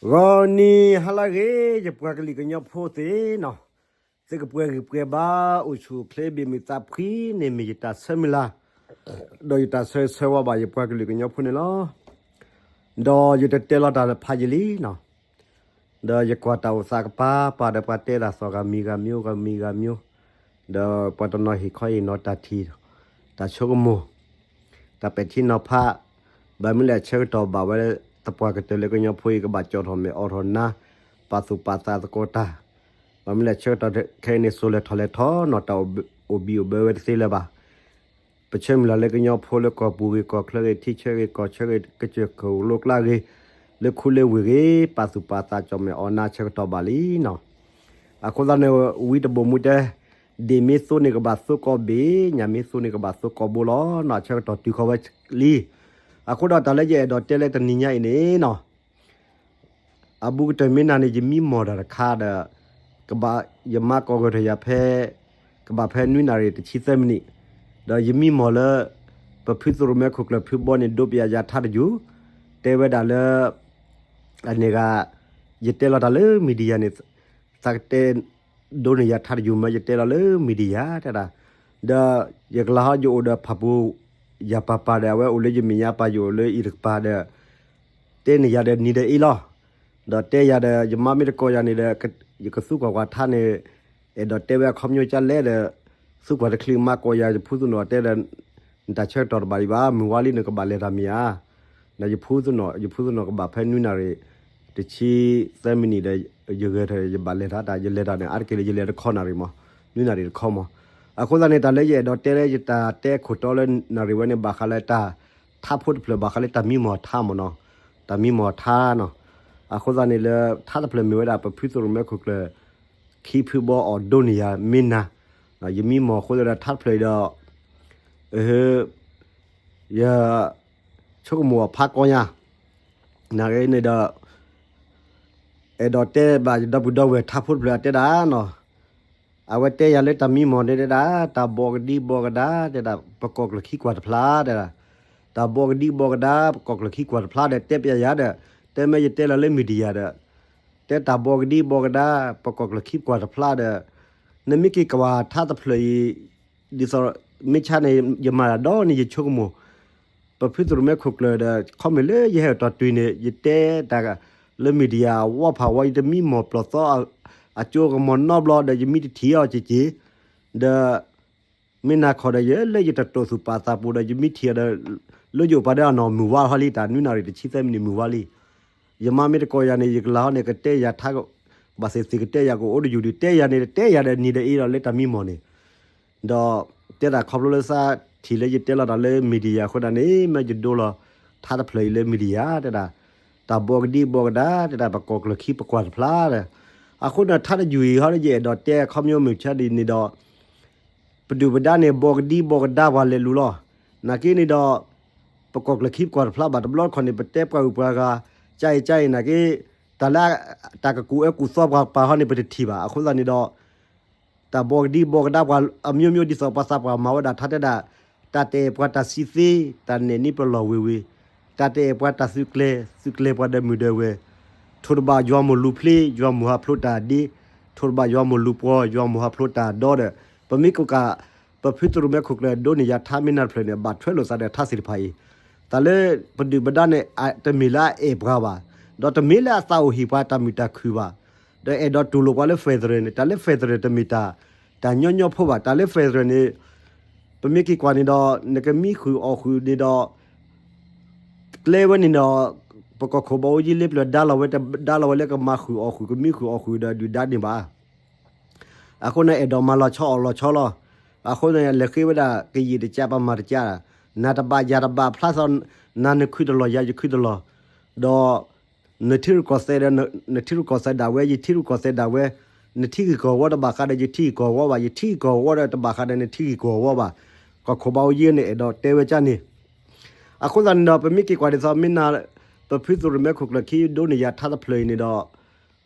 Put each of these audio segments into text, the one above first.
ဂီၤနံၤဟါလၢအဂ့ၤ ယပှၤကလုာ်ကညီဖိသ့ၣ်နီၤ, သုကပှဲၤဂံၢ်ပှဲၤဘါ အိၣ်ဆူၣ်အိၣ်ချ့ ဘၣ်မုာ်သးဖှံန့ၣ် မ့ၢ်ယတၢ်ဆၢမုၢ်လၢ် ဒီးယတၢ်ဆၢဂ့ၤဆၢဝါဘၣ် ယပှၤကလုာ်ကညီဖိန့ၣ်လီၤ. ဒီးယတတဲလီၤတၢ်ဖးယံာ်လံနီၤ, ဒီးယကွၢ်တၢ်အိၣ်သးကပၤပၤဒီး ပှၤတဲတၢ်သီၣ်ဂၤမံၤဂၤမံၤ ဂၤမံၤဂၤမံၤ, ဒီးပှၤတနီၤဟ့ၣ်ခီဟ့ၣ်နီၤတၢ်ထံၣ်, တၢ်ဆိကမိၣ်, တၢ်ပဲာ်ထံနီၤဖး, ဘၣ်မနုၤလဲၣ်အဆၢကတီၢ်ဘၣ်ဝဲ သပှၢ်ကတၢၢ်လၢကညီဖိအံၤ ကဘၣ်ကၠီၣ်ထီၣ်မဲာ်အိးထီၣ်နါ, ပာ်သူၣ်ပာ်သးသကိးတၢ်, ဘၣ်မနုၤလဲၣ်အဆၢကတီၢ်ခဲအံၤန့ၣ် စိၤလဲၤထီၣ်လဲၤထီနီၤ တၢ်အိၣ်ဘံၣ်အိၣ်ဘၢဝဲတသ့လၢၤဘၣ်. ပဆၢမုၢ်လၢ်လၢကညီဖိလၢကီၢ်ပူၤဂ့ၤ ကီၢ်ချၢဂ့ၤ ထံဆၢဂ့ၤ ကီၢ်ဆၢဂ့ၤ ကစၢၢ်ခိၣ်လိကျါဂ့ၤ, လၢခူလၢဝ့ၢ်ဂ့ၤ ပာ်သူၣ်ပာ်သးကၠီၣ်မဲာ်အိးနါဆၢကတီၢ်ဘၣ်လံနီၤ. အဃိသတးန့ၣ် ဝံတဘိၣ်မူတဲ, ဒ့ၣ်မ့ၢ်သိန့ၣ်ကဘၣ်သိကီးဘ့ၣ်, ညၣ်မ့ၢ်သိန့ၣ်ကဘၣ်သိကီးဘိလီၤနီၤ, အဆၢကတီၢ်တုၤဃီၤဝဲလံ. အဃိဒီးတၢ်လၢယအဲၣ်ဒိးတဲလၢတနံၤညါအံၤန့ၣ်နီၤ အဘူးကတၢၢ်မ့ၢ်နၤန့ၣ် ယမံမီၢ်တၢ်တခါဒီး ကဘၣ်ယမါကိးဂၢၢ်ထီၣ်ယၤဖဲ ကဘၣ်ဖဲနွံနၣ်ရံၣ်တဆံသၢမံးနံး, ဒီးယမံမီၢ်လၢ ပဖုသရိၣ်မဲခိၣ်ကျၢၢ်ဖုဘီန့ၣ် ဒိးပယၤယၤထါတယုၢ်, တဲဝဲဒၣ်လၢ အန့ၣ်ဂၤ ယတဲလီၤတၢ်လၢ media န့ၣ် သးကတဲ ဒိးန့ၢ်ယၤထါတယုၢ်မၢ ယတဲလီၤလၢ media တဲဒၣ်, ဒီးယကလၤဟီ ယအိၣ်ဒီးဖၣ်ပူၤ ယၤပၤပၤဒီး အဝဲအိၣ်လၢယမဲာ်ညါပၤ ယအိၣ်လၢအံၤတကပၤဒီး တဲန့ၢ်ယၤဒီးနံၤဒီးအ့လီၤ. ဒီးတဲယၤဒီး ယမါမ့ၢ်တကိးယၤန့ၣ်ဒီး ယကသူကွၢ်ကွၢ်ထါန့ၣ် အဲၣ်ဒိးတဲဝဲအခီပညီကလဲၣ်ဒီး သူကွၢ်တချံးမါကိးယၤ ယဖုသူၣ်နီၣ်တဲဒီး နတၢ်ဆၢကတီၢ်တဘၣ်ဒံးဘၣ် မုၢ်ဝါလံ နကဘၣ်လဲၤတၢ်မ့ၢ်ဧါ. ဒီးယဖုသူၣ်နီၣ် ယဖုသူၣ်နီၣ်ကဘၣ်ဖဲနွံနၣ်ရံၣ် တဆံသၢမံးနံးဒီး ယဂဲၤထီၣ် ယဘၣ်လဲၤတၢ် တၢ်ယလဲၤတၢ်န့ၣ် အါတက့ၢ်လၢယလဲၤတခီနၣ်ရံၣ်မး နွံနၣ်ရံၣ်တခီမး. အဃိသတးန့ၣ် တၢ်လၢယအဲၣ်ဒိးတဲလၢယတၢ်တဲခိၣ်တီလၢနၣ်ရံၣ်ဝဲန့ၣ် ဘၣ်ဃးလၢတၢ်ထါဖိတဖျၢၣ် ဘၣ်ဃးလၢတၢ်မံမီၢ်ထါမးနီၤ, တၢ်မံမီၢ်ထါနီၤ. အဃိသတးန့ၣ်လၢထါတဖျၢၣ်မ့ၢ်ဝဲဒၣ် ပဖုသရိၣ်မဲခိၣ်ကျၢၢ် ခံဖုဘီအီၤဒိးန့ၢ်ယၤမ့ၢ်နၤ, ယမံမီၢ်အဃိသတးဒီးထါတဖျၢၣ်အံၤဒီး ယ ဆိကမိၣ်အဖးကီညါ, နဂ့ၤန့ၣ်ဒီး အဲၣ်ဒိးတဲဘၣ်ယဒီပုၢ်ဒီဝဲၢ်ထါဖိတဖျၢၣ်အတဲဒၣ်နီၤ, အဝဲတဲယၤလၢတၢ်မံမီၢ်န့ၣ်တဲဒၣ် တၢ်ဘီကဒံဘီကဒါတဲဒၣ် ပကိးကျၢၢ်ခံကွၢ်တဖျါတဲဒၣ်, တၢ်ဘီကဒံဘီကဒါ ပကိးကျၢၢ်ခံကွၢ်တဖျါဒီး တဲပျးယၤဒီး တဲမ့ၢ်ယတဲလီၤလၢ media ဒီး တဲတၢ်ဘီကဒံဘီကဒါ ပကိးကျၢၢ်ခံကွၢ်တဖျါဒီး နမ့ၢ်က့ၤကွၢ်ထါတဖျၢၣ်အံၤ ဒ်သိး မ့ၢ်ဆါန့ၣ် ယမၤတၢ်ဒီးန့ၣ် ယဆိကမိၣ် ပဖုသရိၣ်မဲခိၣ်ကျၢၢ်ဒီး ခီမ့ၢ်လၢယဟဲအိၣ်တီၢ်တုၤန့ၣ် ယတဲတၢ်လၢ media အဝီဖးဝီ ယတမံမီၢ်ပျီၢ်သီ အကၠိကမီၤနီတဘျီဒီး ယမံတထံၣ်အီၤက့ၤက့ၤ ဒီး မ့ၢ်နၤခီဒီး ယလၢယတတိာ်သူၣ်ပာ်သးပူၤဒီး ယမံထံၣ်အီၤဒီး လၢယအိၣ်ပာ်ဒီးအနီၢ်မုၢ်ဝါထီၣ်လံ တၢ်နွံနၣ်ရံၣ်တဆံသၢမံးနံးမုၢ်ဝါလံ. ယမါမ့ၢ်တကိးယၤန့ၣ် ယကလၤဟီန့ၣ် ကတဲယၤထါ ဘၣ်သ့ၣ်သ့ၣ်ကတဲယၤကအိၣ်တယုၢ်ဒီး တဲယၤန့ၣ် တဲယၤဒီးနံၤဒီးအ့ဒီးလၢတၢ်မံမီၢ်န့ၣ် ဒီးတဲဒၣ်ခီဖျိလၢသးထံၣ်လၢယတဲလီၤတၢ်လၢ media အဃိဒၣ်န့ၣ် မ့ၢ်ယဒိလီၤထါတဖျၢၣ်အံၤလၢ media တဲဒၣ် တၢ်ဘီကဒံဘီကဒါ တဲဒၣ် ပကိးကျၢၢ်ခံပကွၢ်တဖျါဒီး အဃိန့ၣ် ထါတယုၢ်အံၤဟီဒီး ယအဲၣ်ဒိးတဲအခီပညီမုၢ်ဆါဒ်န့ၣ်ဒီး ပဒုၣ်ပဒါန့ၣ် ဘီကဒံဘီကဒါပှၤလဲၤလူၤလီၤ. နာ်က့န့ၣ်ဒီး ပကိးကျၢၢ်ခံပကွၢ်တဖျါဘၣ် တဘျီတခီၣ်န့ၣ် ပတဲပှၤဂုၤပှၤဂၤ ကၢ်အံၤကၢ်အံၤနာ်က့ တၢ်လၢ တၢ်ကကူၣ်အၢကူၣ်သီပှၤပာ်ဟီန့ၣ် ပတထံၣ်ဘၣ်. အဃိသတးန့ၣ်ဒီး တၢ်ဘီကဒံဘီကဒါပှၤ အမျိုးမျိုး ဒ်သိးပှၤသးပှၢ်မၤဝဲဒၣ်ထါတဲဒၣ် တၢ်တအဲၣ်ပှၤတၢ်စံးသ့ တၢ်နဲၣ်န့ၢ်ပလီၢ်ဝ့ၢ်ဝ့ၢ်, တၢ်တအဲၣ်ပှၤတၢ်သုးကျဲၤ သုးကျဲၤပှၤဒီးမုၢ်ဒီးဝဲၢ်, ထိၣ်တဘၣ်ယွၤမိၢ်လူၤဖျ့ ယွၤမိၢ်ဟးဖျိးတၢ်ဒ့, ထိၣ်တဘၣ်ယွၤမိၢ်လူၤပှီၢ် ယွၤမိၢ်ဟးဖျိးတၢ်ဒီဒီး ပမ့ၢ်ကကး ပဖုသရိၣ်မဲခိၣ်ကျၢၢ်ဒိးန့ၢ်ယၤထါမ့ၢ်နၤတဖျၢၣ်န့ၣ် ဘၣ်ထွဲလိာ်သးဒီးထါသ့ၣ်တဖၣ်အံၤ တၢ်လၢပဒုၣ်ပဒါန့ၣ် တမ့ၢ်လၢအအဲၣ်ပှၤဘၣ်, ဒီးတမ့ၢ်လၢအသးအိၣ်ဟ့ၣ်ပှၤတၢ်မုာ်တၢ်ခုၣ်ဘၣ်, ဒီးအဲၣ်ဒိးတူၢ်လိာ်ပှၤလၢ federal န့ၣ် တၢ်လၢ federal တမ့ၢ်တၢ် တၢ်ညီညီဖိဘၣ်, တၢ်လၢ federal န့ၣ် ပမ့ၢ်က့ၤကွၢ်န့ၣ်ဒီး နကမံဃုာ်အီၣ်ဃုာ်န့ၣ်ဒီး ကျဲဝဲန့ၣ်ဒီး ပကီၢ်ခိၣ်ဘၣ်အိၣ်ယံၤလ့ပျၢၤဒါလီၤဝဲ တဒါလီၤဝဲလၢကမၤဃုာ်အီၣ်ဃုာ် ကမံဃုာ်အီၣ်ဃုာ်ဒီးဒုၣ်ဒါန့ၣ်ဘၣ်. အဃိန့ၣ် အဲၣ်ဒိးမၤလီၤဆီအီၣ်လီၤဆီလီၤ. အဃိန့ၣ် လဲၤဃ့ဝဲဒၣ်ကယံာ်တကး ပမၤတကး, နၤတဘၣ်ယၤတဘၣ် ဖျါသီ နၤနခုတလီၢ် ယၤယခုတလီၢ်, ဒီး နထံရူၢ်ကီၢ်သဲးဒီး နထံရူၢ်ကီၢ်သဲးဒၣ်ဝဲ ယထံရူၢ်ကီၢ်သဲးဒၣ်ဝဲ, နထံဂ့ၢ်ကီၢ်ဝီတဘၣ်ဃးဒီးယထံဂ့ၢ်ကီၢ်ဝီဘၣ်, ယထံဂ့ၢ်ကီၢ်ဝီဒီးတဘၣ်ဃးဒီးနထံဂ့ၢ်ကီၢ်ဝီဘၣ်. ကီၢ်ခိၣ်ဘၣ်အိၣ်ယံၤန့ၣ် အဲၣ်ဒိးတဲဝဲကၢ်န့ၣ် အဃိသတးန့ၣ်ဒီး ပမ့ၢ်က့ၤကွၢ်ဒ်သိး မ့ၢ်နၤ ပဖုသရိၣ်မဲခိၣ်ကျၢၢ်ခံဒိးန့ၢ်ယၤထါတဖျၢၣ်အံၤန့ၣ်ဒီး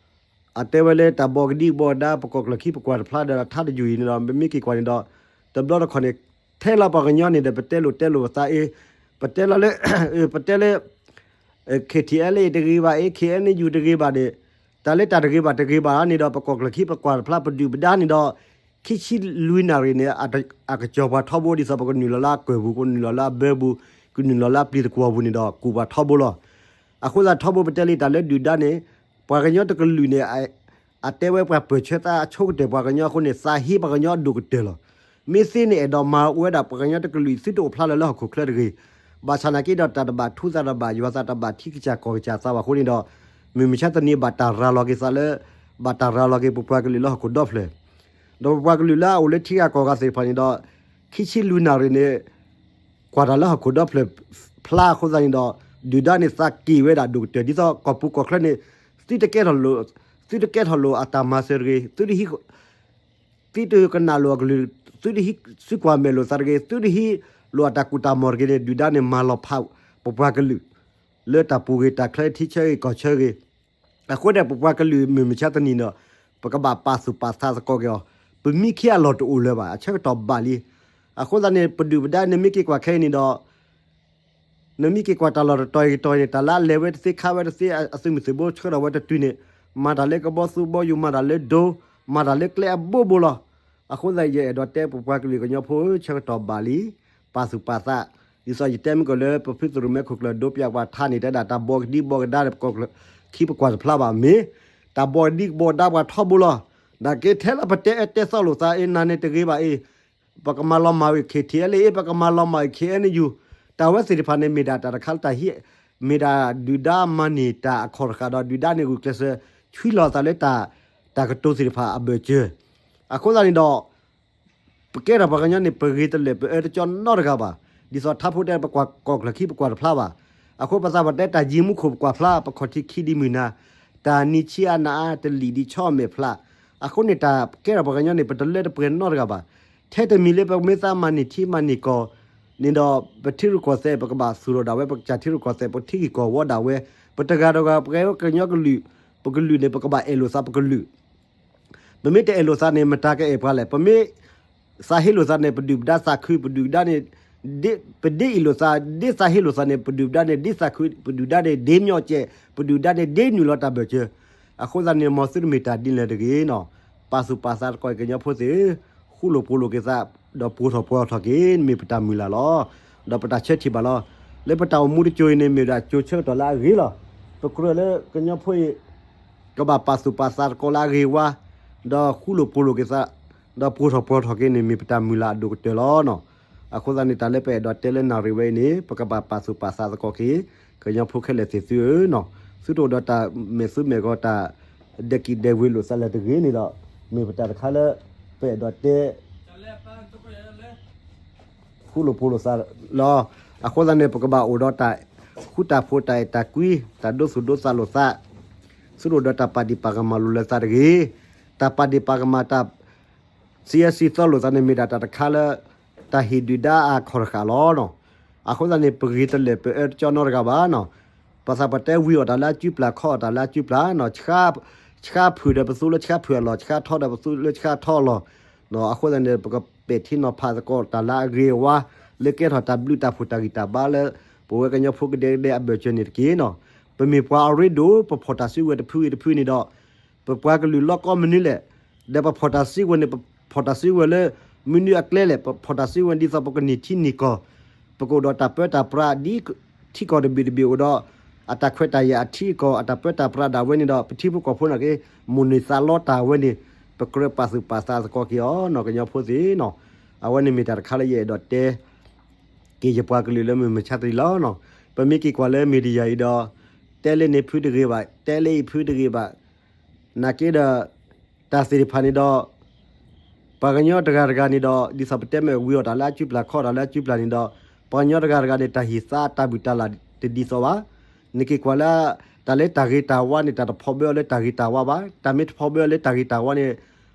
အတဲဝဲလၢတၢ်ဘီကဒံဘီကဒါ ပကိးကျၢၢ်ခံပကွၢ်တဖျါဒီး ထါတယုၢ်အံၤန့ၣ်ဒီး ပမ့ၢ်က့ၤကွၢ်န့ၣ်ဒီး တဘျီတခီၣ်န့ၣ် ထဲလီၤပှၤကညီန့ၣ်ဒီး ပတဲလိာ်တဲလိာ်ပသးအ့, ပတဲလီၤလၢ ပတဲလၢ KTLA တဂ့ၤဘၣ်အ့ KNU တဂ့ၤဘၣ်ဒီး တၢ်လၢတၢ်တဂ့ၤဘၣ်တဂ့ၤဘၣ်န့ၣ်ဒီး ပကီၢ်ကျၢၢ်ခံပကွၢ်တဖျါ ပဒုၣ်ပဒါန့ၣ်ဒီး ခံဆံလွံၢ်နၣ်ရံၣ်န့ၣ် အကစီၤပှၤထီဘိ ဒ်သိးပကနုာ်လီၤလၢအကၢၢ်ပူၤ ကနုာ်လီၤလၢအဘၢပူၤ ကနုာ်လီၤလၢအပျံၤသကွီၤပူၤန့ၣ်ဒီး ကူၣ်ပှၤထီဘိလီၤ. အဃိသတးထီဘိပတဲလံတၢ်လၢဒုၣ်ဒါန့ၣ် ပှၤကညီတကလုာ်န့ၣ် အတဲဝဲပှၤပၢၢ်ဆၢသးအဆိကတၢၢ်ပှၤကညီအဃိန့ၣ် သးဟ့ပှၤကညီအဒိၣ်ကတၢၢ်လီၤ. မ့ၢ်သ့န့ၣ်အဲၣ်ဒိးမၤဝဲဒၣ်ပှၤကညီတကလုာ် သုတအိၣ်ဖျါလၢၤလၢဟီၣ်ခိၣ်ချၢတဂ့ၤ. ဘၣ်ဆၣ်နာ်က့ဒီးတၢ်တဘၣ်ထူသးတဘၣ် ယွၤသးတဘၣ်ထံကစၢ်ကီၢ်ကစၢ်သးဘၣ်အဃိန့ၣ်ဒီး မုၢ်မဆါတနံၤဘၣ်တၢ်ရၤလီၤက့ၤသးလၢ ဘၣ်တၢ်ရၤလီၤက့ၤပပှၤကလုာ်လၢဟီၣ်ခိၣ်ဒီဖျၢၣ် ဒီးပပှၤကလုာ်လၢအအိၣ်လၢထံဂၤကီၢ်ဂၤသ့ၣ်တဖၣ်န့ၣ်ဒီး ခံဆံလွံၢ်နၣ်ရံၣ်န့ၣ် ကွၢ်တၢ်လၢဟီၣ်ခိၣ်ဒီဖျၢၣ်ဖျါအဃိသတးန့ၣ်ဒီး ဒုၣ်ဒါန့ၣ်သးက့ၣ်ဝဲဒၣ်ဒိၣ်ကတၢၢ် ဒ်သိးကီၢ်ပူၤကီၢ်ချၢန့ၣ် သုတကဲထီၣ်လိာ် သုတကဲထီၣ်လိာ်အတၢ်မၤစၢၤတဂ့ၤ သုတဟံး သုတကနၣ်လိာ်အကလုၢ် သုတဟံး သုကွၢ်မဲာ်လိာ်သးတဂ့ၤ သုတဟံးလိာ်အတၢ်ကူၣ်တၢ်မီၢ်တဂ့ၤန့ၣ် ဒုၣ်ဒါန့ၣ်မၤလီၤဖး ပပှၤကလုာ် လၢတၢ်ပူၤဂ့ၤ တၢ်ချၢထံဆၢဂ့ၤကီၢ်ဆၢဂ့ၤ အဃိန့ၣ် ပပှၤကလုာ်မုၢ်မဆါတနံၤန့ၣ် ပကဘၣ်ပာ်သူၣ်ပာ်သးသကိးက့ၤအီၤ ပမံခ့အလီၢ်တအိၣ်လၢၤဘၣ် အဆၢကတီၢ်ဘၣ်လံ. အဃိသတးန့ၣ် ပဒုၣ်ပဒါနမ့ၢ်က့ၤကွၢ်ခဲအံၤန့ၣ်ဒီး နမ့ၢ်က့ၤကွၢ်တၢ်လီၢ်တတီၤအံၤကတီၤအံၤန့ၣ် တၢ်လၢအလဲၤဝဲတသ့ခါဝဲတသ့ အသုးမုၢ်သံၣ်ဘိဆှၢထီၣ်ဝဲတတုၤန့ၣ် မၤတၢ်လၢကဘီသူဘီယူၤ မၤတၢ်လၢဒိ မၤတၢ်လၢကျဲအဘိဘိလီၤ. အဃိသတးယအဲၣ်ဒိးတဲပပှၤကလုာ်ကညီဖိ ဆၢကတီၢ်ဘၣ်လံ ပာ်သူၣ်ပာ်သး ဒ်သိးယတဲမုၢ်ကီၢ်လၢ ပဖုသရၣ်မဲခိၣ်ကျၢၢ်ဒိပၠးပှၤထါန့ၣ် တဲဒၣ်တၢ်ဘီကဒံဘီကဒါဒီးပကီၢ်ချၢခံပကွၢ်တဖျါဘၣ်မ့ၢ် တၢ်ဘီကဒံကဘီကဒါပှၤထီဘိလီၤ. နာ်က့ထဲလၢပတဲအၢတဲသီလိာ်သးအ့ နၤန့ၣ်တဂ့ၤဘၣ်အ့ ပကမၤလီၤမၢ်ဝဲ KTLA အ့ ပကမၤလီၤမၢ်ဝဲ KNU တၢ်ဝဲသ့ၣ်တဖၣ်န့ၣ် မ့ၢ်ဒၣ်တၢ်တခါလၢတၢ်ဟံး မ့ၢ်ဒၣ်ဒုၣ်ဒါမၤန့ၢ်တၢ်အခီၣ်တဃာ်ဒီး ဒုၣ်ဒါန့ၣ်ဂုာ်ကျဲးစၢး ဆှံလီၤသးလၢတၢ် တၢ်ကတိၤသ့ၣ်တဖၣ်အဘၢၣ်စၢၤ အဃိသတးန့ၣ်ဒီး ပကဲထီၣ်ပှၤကညီန့ၣ် ပဂ့ၤတလၢာ် ပအၢတကၠီနီတဂၤဘၣ်. ဒ်သိးထါဖိတဲ ပကွၢ်ကီၢ်ချၢခံ ပကွၢ်တဖျါဘၣ်. အဃိပသးပှၢ်တဲ တၢ်ယံၤမူခိၣ်ပကွၢ်ဖျါ ပခီၣ်ထံးခံဒံးမုၢ်နၤ, တၢ်နံၤဆံးအါနၤအါ တလံာ်ဒံးဆီအမဲာ်ဖျါ. အဃိန့ၣ် တၢ်ကဲထီၣ်ပှၤကညီန့ၣ် ပတလၢတပှဲၤနီတဂၤဘၣ်. ထဲတမံၤလၢပမ့ၢ်သးမၤန့ၢ်ထံမၤန့ၢ်ကီၢ်န့ၣ်ဒီး ပထံရူၢ်ကီၢ်သဲး ပကဘၣ်သူၣ်ထီၣ်ဒၣ်ဝဲ ပကစၢ်ထံရူၢ်ကီၢ်သဲး ပထံဂ့ၢ်ကီၢ်ဝီဒၣ်ဝဲ, ပတဂၤတဂၤ ပကဲဝဲကညီကလုာ်, ပကလုာ်န့ၣ် ပကဘၣ်အဲၣ်လိာ်သးပကလုာ် ပမ့ၢ်တအဲၣ်လိာ်သးန့ၣ် မတၤကအဲၣ်ပှၤလဲၣ်. ပမ့ၢ်သးဟ့လိာ်သးန့ၣ် ပဒုၣ်ပဒါသးခု ပဒုၣ်ပဒါန့ၣ် ပဒ့အ့ၣ်လိာ်သး, ဒ့သးဟ့လိာ်သးန့ၣ် ပဒုၣ်ပဒါန့ၣ် ဒ့သးခု ပဒုၣ်ပဒါန့ၣ် ဒ့မညီကဲး, ပဒုၣ်ပဒါန့ၣ် ဒ့နုာ်လီၤတၢ်ဘၢၣ်စၢၤ. အဃိသတးန့ၣ် မ်သုတမ့ၢ်တၢ်ဒ်လဲၣ်တဂ့ၤနီၤ. ပာ်သူၣ်ပာ်သးသကိးကညီဖိသ့ၣ်ဧၢ, ဃူလိာ်ဖိးလိာ်က့ၤသး, ဒီးပိာ်ထီၣ်ပှီၤထီၣ်က့ၤ မ့ၢ်ပတၢ်မုၢ်လၢ်လီၤ. ဒီးပတၢ်ဆၢထံၣ်ဘၣ်လီၤ. လၢပတၢ်အိၣ်မူတစိၤအံၤန့ၣ် မ့ၢ်ဝဲဒၣ်စိၤဆၢကတီၢ်လၢအဂ့ၤလီၤ. ပကြၢးလၢကညီဖိအံၤ ကဘၣ်ပာ်သူၣ်ပာ်သးသကိးလၢအဂ့ၤဝါ, ဒီးဃူလိာ်ဖိးလိာ်က့ၤသး, ဒီးပိာ်ထီၣ်ပှီၤထီၣ်က့ၤန့ၣ် မ့ၢ်ပတၢ်မုၢ်လၢ်အဒိၣ်ကတၢၢ်လီၤနီၤ. အဃိသတးန့ၣ် တၢ်လၢပအဲၣ်ဒိးတဲလၢနၣ်ရံၣ်ဝဲအံၤန့ၣ် ပကဘၣ်ပာ်သူၣ်ပာ်သးသကိးက့ၤ ကညီဖိခဲလၢာ်သ့ၣ်သုဧၢနီၤ. သုတအိၣ်ဒီးတၢ်မဲာ်သူမဲာ်ဂီၤ တၢ်ဒဲးကံၣ်ဒဲးဝ့ၤလိာ်သးလၢတဂ့ၤန့ၣ်ဒီး မ့ၢ်ပတၢ်တခါလၢ ပအဲၣ်ဒိးတဲ ဃူလိာ်ဖိးလိာ်သးလီၤ. အဃိသတးန့ၣ် ပကဘၣ်အိၣ်ဒီးတၢ်ဃူတၢ်ဖိး တၢ်အဲၣ်တၢ်ကွံ တၢ်ဒိသူၣ်ဒိသးလိာ်သး, သုတအိၣ်ဒီးတၢ်ပာ်ဒံးပာ်ကမၣ်လိာ်လၢသးတဂ့ၤ. တၢ်ပာ်ဒံးပာ်ကမၣ် တၢ်စံးအၢစံးသီလိာ်သးန့ၣ် မ့ၢ်ဒၣ်တၢ်တခါလၢ တၢ်ဟ့ၣ်ဒုၣ်ဒါအခီၣ်တဃာ်လီၤနီၤ. အဃိသတးန့ၣ် ပဂ့ၤတလၢာ် ပအၢတကၠီနီတဂၤဘၣ်နီၤ. ပသးပတဲဝံၤအီၣ်တၢ်လၢအစုပျၢ် ခီအီၣ်တၢ်လၢအစုပျၢ်နီၤ, ဆှါဖုၣ်ဒီးပသူလၢဆှါဖုၣ်အလီၢ်, ဆှါထီဒီးပသူလၢဆှါထီအလီၢ်နီၤ. အဃိသတးန့ၣ် ပကပဲာ်ထံနီၤဖးသကိးတၢ်လၢအဂ့ၤအဝါ လၢကဲထီၣ်တၢ်ဘျုးတၢ်ဖှိၣ်တၢ်ဂံၢ်တၢ်ဘါလၢ ပဝဲကညီဖိကဒဲကဒဲအဘၢၣ်စၢၤန့ၣ်တက့ၢ်နီၤ. ပမ့ၢ်ပှၤအရ့ဒိၣ် ပဖီၣ်တၢ်စုကဝဲၤတဖုဂ့ၤတဖုန့ၣ်ဒီး ပပှၤကလုာ်လီၢ်ကီၢ်မနုၤလဲၣ်, ဒီးပဖီၣ်တၢ်စုကဝဲၤန့ၣ် ပဖီၣ်တၢ်စုကဝဲၤလၢ မနုၤအကျဲလဲၣ်, ပဖီၣ်တၢ်စုကဝဲၤဒ်သိးပကန့ၢ်ထံန့ၢ်ကီၢ်, ပကအိၣ်ဒီးတၢ်ပၢတၢ်ပြးဒ်ထံကီၢ်တဘ့ၣ်တဘ့ၣ်အိၣ်ဒီး အတၢ်ခွဲးတၢ်ယာ်အထံအကီၢ် အတၢ်ပၢတၢ်ပြးဒၣ်ဝဲန့ၣ်ဒီး ပထံဖိကီၢ်ဖိနာ်က့ မိၣ်န့ၢ်သးလီတၢ်ဝဲန့ၣ် ပကြၢးပာ်သူၣ်ပာ်သးသကိးက့ၤအီၤနီၤ ကညီဖိသ့ၣ်နီၤ. အဝဲန့ၣ်မ့ၢ်တၢ်တခါလၢယအဲၣ်ဒိးတဲ က့ၤယပှၤကလုာ်လၢမုၢ်မဆါတနံၤလီၤနီၤ. ပမ့ၢ်က့ၤကွၢ်လၢ media အံၤဒီး တဲလၢန့ၣ်ဖုတဂ့ၤဘၣ်, တဲလၢအံၤဖုတဂ့ၤဘၣ်, နာ်က့ဒီး တၢ်သ့ၣ်တဖၣ်န့ၣ်ဒီး ပှၤကညီတဂၤတဂၤန့ၣ်ဒီး ဒ်သိးပတဲမ့ၢ်ဝံၤအီၣ်တၢ်လၢအစုပျၢ် ခီအီၣ်တၢ်လၢအစုပျၢ်န့ၣ်ဒီး ပှၤကညီတဂၤတဂၤန့ၣ် တၢ်ဟ့ၣ်သးတၢ်ဘုၣ်တၢ်လၢ်တဒ်သိးဘၣ်. နက့ၤကွၢ်လၢ တၢ်လၢတၢ်ဂ့ၤတၢ်ဝါန့ၣ် တၢ်တဖီၣ်ဘၢအီၤလၢတၢ်ဂ့ၤတၢ်ဝါဘၣ်. တၢ်မ့ၢ်တဖီၣ်ဘၢအီၤလၢတၢ်ဂ့ၤတၢ်ဝါန့ၣ်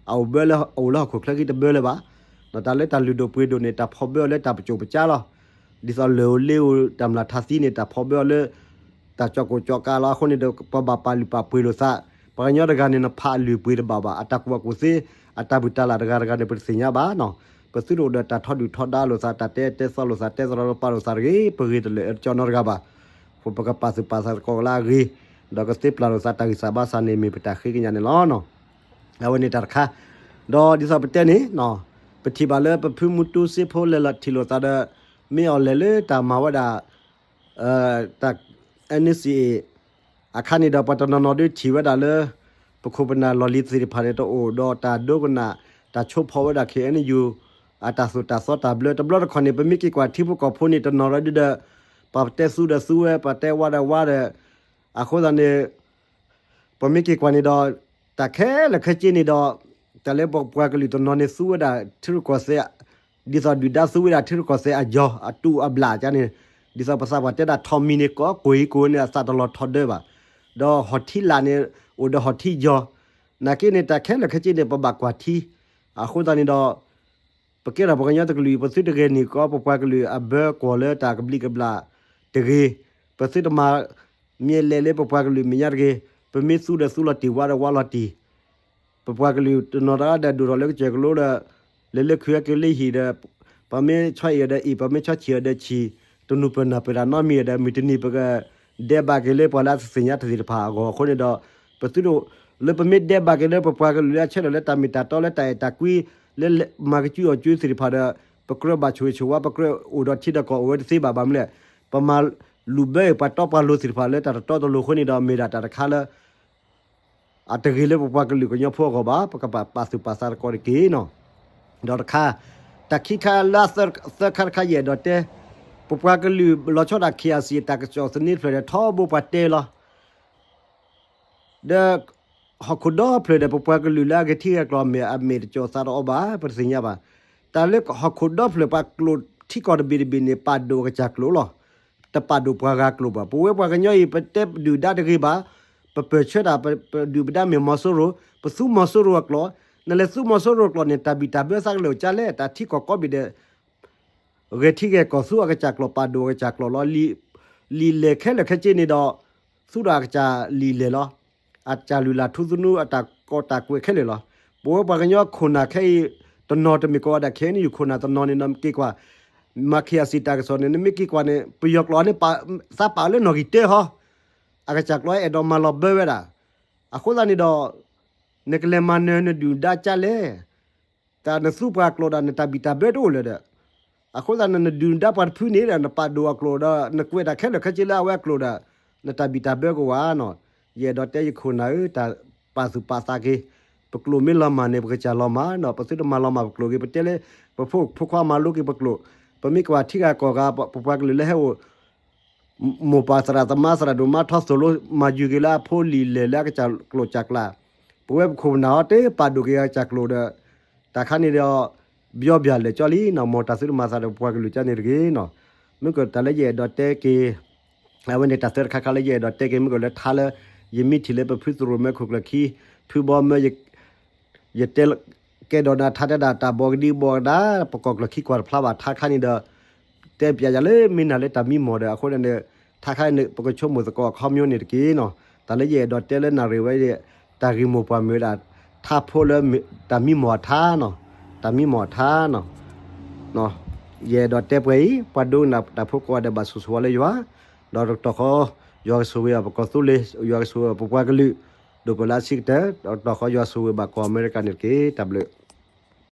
အအိၣ်ဘၢလၢ အအိၣ်လၢဟီၣ်ခိၣ်ချၢခံတဘၢလၢၤဘၣ်. ဒီးတၢ်လၢတၢ်လုၢ်ဒိၣ်ပှ့ၤဒိၣ်န့ၣ် တၢ်ဖီၣ်ဘၢအီၤလၢတၢ်ပစိာ်ပကါလီၤ. ဒ်သိးလၢၢ်ဧိၤလ့ဧိၤ တၢ်မျၢ်ထါသံန့ၣ် တၢ်ဖီၣ်ဘၢအီၤလၢ တၢ်ကၠီၣ်ကိၣ်ကၠီၣ်ကးလီၤ. အဃိန့ၣ်ဒီး ပဘၣ်ပာ်လုၢ်ပာ်ပှ့ၤလိာ်သး. ပှၤကညီတဂၤန့ၣ် နဖးအလုၢ်အပှ့ၤတဘၣ်ဘၣ်. အတၢ်ကူၣ်ဘၣ်ကူၣ်သ့ အတၢ်ဘုၣ်တၢ်လၢ်တဂၤတဂၤန့ၣ် ပတသ့ၣ်ညါဘၣ်နီၤ. ပသုတအိၣ်ဒီးတၢ်ထီဒုၣ်ထီဒါလိာ်သး တၢ်တဲတဲသီလိာ်သး တဲသရီတပါလိာ်သးတဂ့ၤ. ပဂ့ၤတလၢာ်အၢတကၠီနီတဂၤဘၣ်. ပကပာ်သူၣ်ပာ်သးသကိးကလၢအဂ့ၤ, ဒီးကသ့ပျၢ်လိာ်သးတၢ်ဂံၢ်စၢ်ဘါစၢ်န့ၣ် မ့ၢ်ပတၢ်ဃ့ကညးန့ၣ်လီၤ. အဝဲန့ၣ်တၢ်တခါ, ဒီးဒ်သိးပတဲန့ၣ်, ပထံၣ်ဘၣ်လၢပဖုမူတူစ့ဖိလဲၤလီၤထံၣ်လိာ်သးဒီး မ့ၢ်အီၤလဲၤလၢတၢ်မၤဝဲဒၣ် တၢ် N C A အခါန့ၣ်ဒီး ပှၤတနီၤနီၤဒုးထံၣ်ဝဲဒၣ်လၢ ပခိၣ်ပနၢ်လီၢ်လံၤသ့ၣ်တဖၣ်န့ၣ် တအိၣ်ဒီးတၢ်ဒိကနၣ် တၢ်ဆိဖီၣ်ဝဲဒၣ် K N U အတၢ်သိၣ်တၢ်သီတၢ်ဘျၢ တဘျီတခီၣ်န့ၣ် ပမ့ၢ်က့ၤကွၢ်ထံဖိကီၢ်ဖိန့ၣ် တနီၤရၢဒုဒီး ပှၤတဲသူဒီးသူဝဲ ပှၤတဲဝါဒီးဝါဒီး အဃိသတးန့ၣ် ပမ့ၢ်က့ၤကွၢ်န့ၣ်ဒီး တၢ်ခဲလၢာ်ခဲဆ့န့ၣ်ဒီး တၢ်လၢပပှၤကလုာ်တနီၤန့ၣ်သူဝဲဒၣ်ထံရူၢ်ကီၢ်သဲး, ဒ်သိးဒုၣ်ဒါသူဝဲဒၣ်ထံရူၢ်ကီၢ်သဲးအယီၤ အတူၢ်အဘျၣ်ကန့ၣ်, ဒ်သိးပသးပှၢ်တဲဒၣ်ထီးမံၤန့ၣ် ကိးကိးအံၤကိးန့ၣ် အသးတလီၤထီဒါဘၣ်, ဒီးဟီၣ်ထံလာ်န့ၣ် အိၣ်ဒီးဟီၣ်ထံယီၤ, နာ်က့န့ၣ် တၢ်ခဲလၢာ်ခဲဆ့န့ၣ် ပဘၣ်ကွၢ်ထံ, အဃိသတးန့ၣ်ဒီး ပကဲထီၣ်ပှၤကညီတကလုာ်အံၤ ပသုတဂဲၤန့ၢ်ကီး ပပှၤကလုာ်အဘၢကွီၢ်လၢတၢ်ကဘျံးကဘျၣ်တဂ့ၤ, ပသုတမၤမ့ၢ်လဲၣ်လၢပပှၤကလုာ်မဲာ်ညါတဂ့ၤ, ပမ့ၢ်သူဒီးသူလီၤတံၢ် ဝါဒီးဝါလီၤတံၢ်, ပပှၤကလုာ်တနီၤတဂၤဒီးဒိၣ်ထီၣ်လၢကစၢၢ်ကလိဒီး လဲၤလၢခုအက့ၤလၢဟံၣ်ဒီး ပမ့ၢ်ဆီအံၤဒီးအံၤ ပမ့ၢ်ဆီဆံးအံၤဒီးဆံး, တနူၤပၢၢ်နၢ်ပၢၢ်တၢ်နီတမံၤဒီး မုၢ်တနံၤပကဒဲးဘးက့ၤလၢပှၤလၢအတသ့ၣ်ညါတၢ်သ့ၣ်တဖၣ်အဂီၢ်အဃိန့ၣ်ဒီး ပသုတ လၢပမ့ၢ်ဒဲးဘးက့ၤလၢပပှၤကလုာ်လၢအဆၢထၢၣ်လၢတၢ်မ့ၢ်တၢ်တီလၢတၢ်အဲၣ်တၢ်ကွံ လၢမၤကစုအီၣ်ကစုသ့ၣ်တဖၣ်ဒီး ပကြၢးဘၣ်ဆိၣ်ဂ့ၤဆိၣ်ဝါ ပကြၢးအိၣ်ဒီးထံဒီးကီၢ်အိၣ်ဝဲတသ့ဘၣ် ဘၣ်မနုၤလဲၣ်, ပမၤလူၤဘၢအံၤပှၤတီပှၤလိၤသ့ၣ်တဖၣ်လၢတၢ်တတီတလိၤအဃိန့ၣ်ဒီး မ့ၢ်ဒၣ်တၢ်တခါလၢ အတဂ့ၤလၢပပှၤကလုာ်ကညီဖိအဂီၢ်ဘၣ်, ပကပာ်သူၣ်ပာ်သးသကိးတက့ၢ်နီၤ. ဒီးတခါ, တၢ်ခံခါလၢသၢခါတခါယအဲၣ်ဒိးတဲ, ပပှၤကလုာ်လီၤဆီဒၣ် K I C တၢ်ကစီၣ်သန့တဖျၢၣ်ဒီးထီဘိပှၤတဲလီၤ ဒီး ဟီၣ်ခိၣ်ဒီဖျၢၣ်ဒီးပပှၤကလုာ်လၢအဂဲၤထံဂဲၤကီၢ်မ့ၢ်အမ့ၢ်တကၠီၤသးတအီဘၣ် ပတသ့ၣ်ညါဘၣ်. တၢ်လၢဟီၣ်ခိၣ်ဒီဖျၢၣ်ပှၤကျိာ်ထံကီၢ်တဘ့ၣ်တဘ့ၣ်န့ၣ် ပာ်ဒိၣ်အကစၢ်ကျိာ်လီၤ. တပာ်ဒိၣ်ပှၤဂၤကျိာ်ဘၣ်. ပဝဲပှၤကညီအံၤ ပတဲဒုၣ်ဒါတဂ့ၤဘၣ်, ပပၢၢ်ဆၢတၢ် ပဒုၣ်ပဒါမ့ၢ်မီၤစိရိၤ, ပသူမီၤစိရိၤအကျိာ်, နလဲၤသူမီၤစိရိၤအကျိာ်န့ၣ် တၢ်ဘံၣ်တၢ်ဘၢသးကလဲၤအိၣ်ကၢလဲၣ်, တၢ်ထံကီၢ်ကိးဘ့ၣ်ဒီး ဂဲၤထံဂဲၤကီၢ်သူအကစၢ်ကျိာ် ပာ်ဒိၣ်အကစၢ်ကျိာ်လီၤ. လံာ်လဲၢ်ခဲလၢာ်ခဲဆ့န့ၣ်ဒီး သူဒီးအကစၢ်လံာ်လဲၢ်လီၤ. အကစၢ်လုၢ်လၢ်ထူသနူ အတၢ်ကီတၢ်ကွဲးခဲလၢာ်လီၤ. ပဝဲပှၤကညီခိၣ်နၢ်ခဲအံၤ တနီၤတမ့ၢ်ကိးဝဲဒၣ် K N U ခိၣ်နၢ်တနီၤန့ၣ် နက့ၤကွၢ် မၤ K I C တၢ်ကစီၣ်န့ၣ် နမ့ၢ်က့ၤကွၢ်န့ၣ် ပယီၤကျိာ်န့ၣ် သးပာ်လၢနီၣ်ဂံၢ်တၢဟီ, အကစၢ်ကျိာ်အဲၣ်ဒိးမၤလီၤဘၢဝဲဒၣ်. အဃိသတးန့ၣ်ဒီး နကလဲၤမၤနၢၤနဒုၣ်ဒါကၢလဲၣ် တၢ်နသူပှၤကျိာ်ဒီး နတၢ်ဘံၣ်တၢ်ဘၢတအိၣ်လၢၤဒီး, အဃိသတးန့ၣ် နဒုၣ်နဒါပှၤတဖုန့ၣ်ဒီး နပာ်ဒိၣ်အကျိာ်ဒီး နကွဲးတၢ်ခဲလၢာ်ခဲဆ့လၢအဝဲအကျိာ်ဒီး နတၢ်ဘံၣ်တၢ်ဘၢကဝၤနီၤ. ယအဲၣ်ဒိးတဲယခိၣ်နၢ်ဧၢ, တၢ်ပာ်သူၣ်ပာ်သးက့ၤ, ပကျိာ်မ့ၢ်လီၤမၢ်န့ၣ် ပကစၢ်လီၤမၢ်နီၤ, ပသုတမၤလီၤမၢ်ပကျိာ်က့ၤ, ပတဲလၢ ပဖိဖိခွါမၤလိက့ၤပကျိာ်, ပမ့ၢ်ကွၢ်ထံဂၤကီၢ်ဂၤ ပပှၤကလုာ်လၢဟဲအိၣ် မိၢ်ပၢ်သရၣ်သမါသရၣ်ဒိၣ်မါထီသိၣ်လိ မၤယုၤက့ၤလၢအဖိလံာ်လဲၢ်လၢအကစၢ်ကျိာ်ကစၢ်ကျၢ်, ပဝဲပခိၣ်ပနၢ်အီၤတပာ်ဒိၣ်က့ၤအကစၢ်ကျိာ်ဒီး တၢ်ခါန့ၣ်ဒီး ဘျီဘျၣ်လဲာ်ကၠီလံနီၤ, မ်တၢ်သုတမၤသးဒီးပပှၤကလုာ်ကၠီန့ၣ်တဂ့ၤနီၤ. မ့ၢ်ကတၢ်လၢယအဲၣ်ဒိးတဲက့ၤ အဝဲန့ၣ်တၢ်သၢတခါခါလၢယအဲၣ်ဒိးတဲက့ၤ မ့ၢ်ကလၢထါလၢ ယမ့ၢ်ထံၣ်လၢပဖုသရိာ်မၢခိၣ်ကျၢၢ်ခံ ဖုဘီမၢ ယတဲ ကဲဒိးနၤထါတဲဒၣ်တၢ်ဘီကဒံဘီကဒါ ပကီၢ်ကျၢၢ်ခံကွၢ်တဖျါဘၣ်ထါခါန့ၣ်ဒီး တဲပျးယၤလၢမ့ၢ်နၤလၢတၢ်မံမီၢ်ဒီး အဃိန့ၣ် ထါခါန့ၣ် ပကဆိကမိၣ်သကိးအခီပညီန့ၣ်တက့ၢ်နီၤ. တၢ်လၢယအဲၣ်ဒိးတဲလၢနၣ်ရံၣ်ဝဲ တၢ်ဂ့ၢ်မိၢ်ပှၢ်မ့ၢ်ဝဲဒၣ် ထါဖိလၢ တၢ်မံမီၢ်အထါနီၤ, တၢ်မံမီၢ်အထါနီၤ. ယအဲၣ်ဒိးတဲပှဲၤအံၤ ပှၤဒိကနၣ်တၢ်ဖိကိးဂၤဒဲးဘၣ်ဆိၣ်ဂ့ၤလၢယွၤ, ဒီးတကတီၢ်ဃီ ယွၤကဆိၣ်ဂ့ၤအီၤပကီၢ်သူလ့ၤ, ယွၤကဆိၣ်ဂ့ၤအီၤပပှၤကလုာ်, ဒိၣ်ပၢၢ်လၢအဆံးကတၢၢ်, ဒီးတကတီၢ်ဃီယွၤဆိၣ်ဂ့ၤဘၣ်ကီၢ်အမဲရကၤန့ၣ်တက့ၢ်. တၢ်ဘျုး